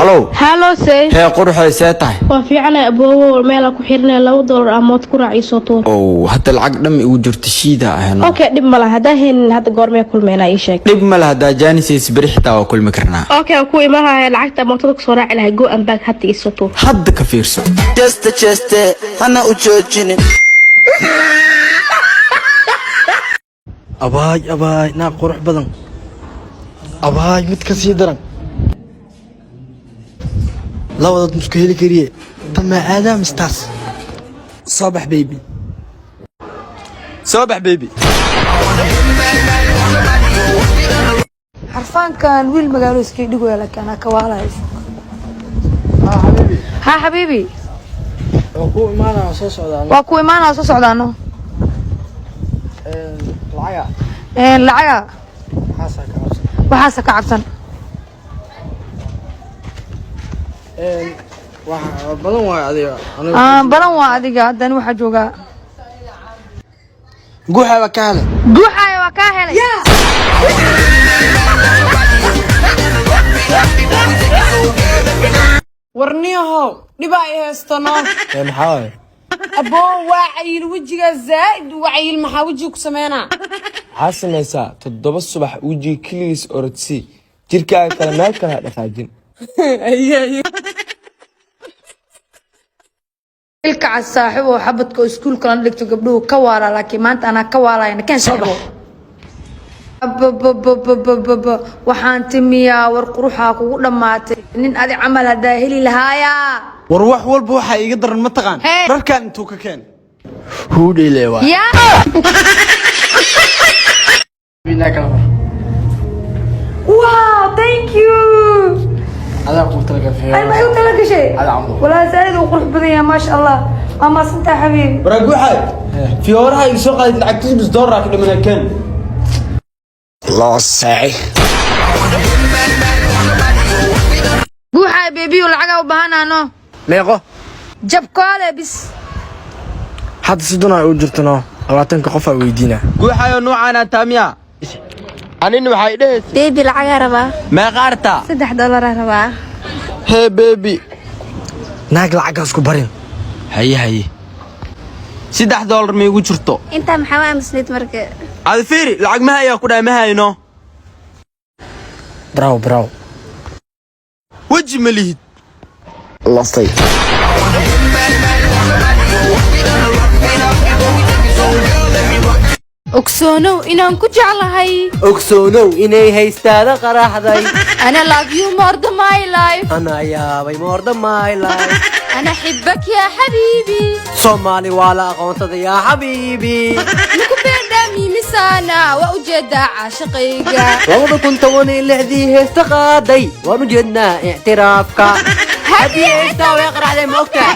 Hello. Hello, say. Hee quruxay, see tahay? Waa fiicanay aboowo, meelaa ku xiranaya $2 amood ku raac iisoo tuur. Ow, hadda lacag dham igu jirto shiida ahno. Okay, dhib ma laha. Haddaa haynin hadda goormee kulmeynaa, ii sheeg. Dhib ma laha, haddaa jaanisays beri xitaa waa kulmi karnaa. Okay, waan ku imaahaya. Lacagta mootada kusoo raaci lahay go and back hadda iisoo tuur. Hadda ka fiirso. Jeste jeste hana u joojinin. Abaay abaay, naag qurux badan. Abaay, mid ka sii daran labadood musku heli kariye. Tamaa aadaa mistaas. Soo bax baby, soo bax baby. Xarfaankan wiil magaalo iska dhigaya, laakiin anaa ka waalaya. Ha xabiibi. Waa ku imaanaya, soo socdaa. Waa ku imaanaya, soo socdaano. Lacaga. Lacaga. Maxaasaa ka cabsan? Waxaasa ka cabsan. Wax badan waayo adiga aniga. Ah, balan waa adiga. Haddana waxaa joogaa. Guuxa waa ka helay. Guuxaaya waa kaa helay. Warniyahow, dhibaa i haystano. Ee, maxaa waaye? Aboo, waa cayil, wejigaa zaa'id u cayil. Maxaa wejiga ku sameynaa? Waxaa samaysaa 7 subax wejiga keligiis orodsii, jirkaaga kale meel kale ha dhaqaajin. Ilka cas saaxiib oo xabadka oo iskuulka la dhigto gabdhuhu ka waalaa, laakiin maanta anaa ka waalaya. Keen saaxiibo. Ababababababa, waxaan timiyaa war quruxaa kugu dhammaatay. Nin adi camal haddaa heli lahaayaa. War wax walba waxaa iiga daran ma taqaan? Hee. Dharkan intuu ka keen huudheyle waa. Yaa. Wow, thank you. Adaa kuu talagalay. Ay, maxay u tala gashay? Adaa camdo. Walaa zaaid uu qurux badan yahay, maasha Allah. Waa maasantahay xabiibi. Waraa guuxaay, fiyooraha iga soo qaadid lacagtiis nus doolar ka dhimana, keen. Loo saaci. Guuxaay beebiyo, lacagaa u baahanaano. Meeqo? Jabkoole bis. Hadda 30 ay u jirtano, 20-ka qof aa weydiina. Guuxaayo, nuucaanaa taamiya anina waxay dhehaysa. Baby, lacagaa rabaa. Meeqa artaa? $3 rabaa. Hee baby. Naag lacaggaas ku barin. Haye haye, $3 ma igu jirto. Intaa maxaa u aamusnayd marka? Adi fiiri, lacag ma hayaa ku dhahay, ma hayno. Braw braw. Weji ma lihid. Lastay. Ogsoonow inaan ku jeclahay. Ogsoonow inay haystaada qaraxday. Ana love you more than my life. Anaa yaabay more than my life. Ana xibak yaa xabiibi. Soomaali waa la aqoonsada yaa xabiibi. Maku beendhaamiimisaana waa ujeedaa caashaqayga. 2016-dii heesta qaaday waan u jeednaa ictiraafka. Haddii heystaa way qaraxday, ma ogtahay?